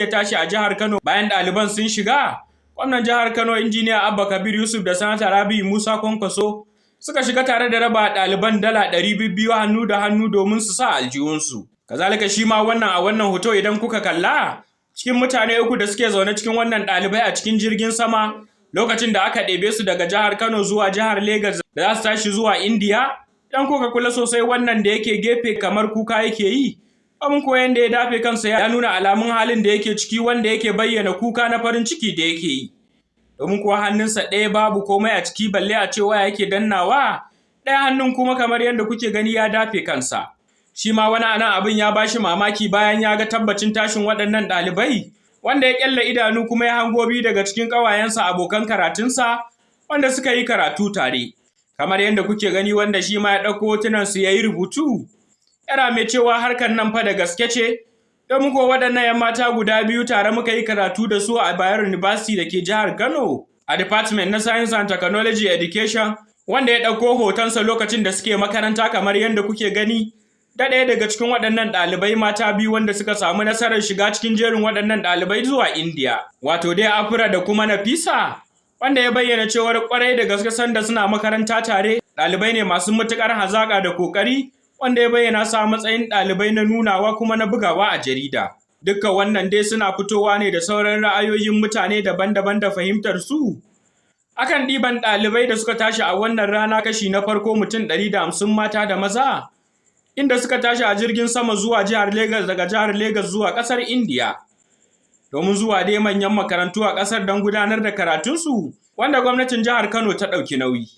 ya tashi a jihar Kano bayan ɗaliban sun shiga, gwamnan jihar Kano, Injiniya Abba Kabir Yusuf, da Sanata Rabi'u Musa Kwankwaso suka shiga tare da raba ɗaliban $200 hannu da hannu domin su sa aljihunsu. Kazalika shi ma wannan a wannan hoto, idan kuka kalla, cikin mutane uku da suke zaune cikin wannan ɗalibai a cikin jirgin sama lokacin da aka ɗebe su daga jihar Kano zuwa jihar Legas da za su tashi zuwa Indiya. Idan kuka kula sosai, wannan da yake gefe kamar kuka yake yi. Abin koyan da ya dafe kansa ya nuna alamun halin da yake ciki, wanda yake bayyana kuka na farin ciki da yake yi. Domin kuwa hannunsa ɗaya babu komai a ciki balle a ce waya yake dannawa, ɗaya hannun kuma kamar yadda kuke gani ya dafe kansa. Shi ma wani anan abin ya bashi mamaki bayan ya ga tabbacin tashin waɗannan ɗalibai, wanda ya ƙyalla idanu kuma ya hango biyu daga cikin ƙawayensa, abokan karatunsa wanda suka yi karatu tare. Kamar yadda kuke gani, wanda shi ma ya ɗauko hotunan su ya yi rubutu. Yana mai cewa harkar nan fa da gaske ce, domin ko waɗannan 'yan mata guda biyu tare muka yi karatu da su a Bayero University da ke jihar Kano a Department na Science and Technology Education, wanda ya ɗauko hotonsa lokacin da suke makaranta kamar yadda kuke gani, da ɗaya daga cikin waɗannan ɗalibai mata biyu wanda suka samu nasarar shiga cikin jerin waɗannan ɗalibai zuwa India, wato dai Afra da kuma Nafisa, wanda ya bayyana cewar kwarai da gaske sanda suna makaranta tare ɗalibai ne masu matuƙar hazaƙa da ƙoƙari, wanda ya bayyana su a matsayin ɗalibai na nunawa kuma na bugawa a jarida. Dukkan wannan dai suna fitowa ne da sauran ra'ayoyin mutane daban-daban da fahimtar su. Akan ɗiban ɗalibai da suka tashi a wannan rana kashi na farko, mutum 150 mata da maza, inda suka tashi a jirgin sama zuwa jihar Legas, daga jihar Legas zuwa ƙasar Indiya, domin zuwa dai manyan makarantu a ƙasar don gudanar da karatunsu, wanda gwamnatin jihar Kano ta ɗauki nauyi.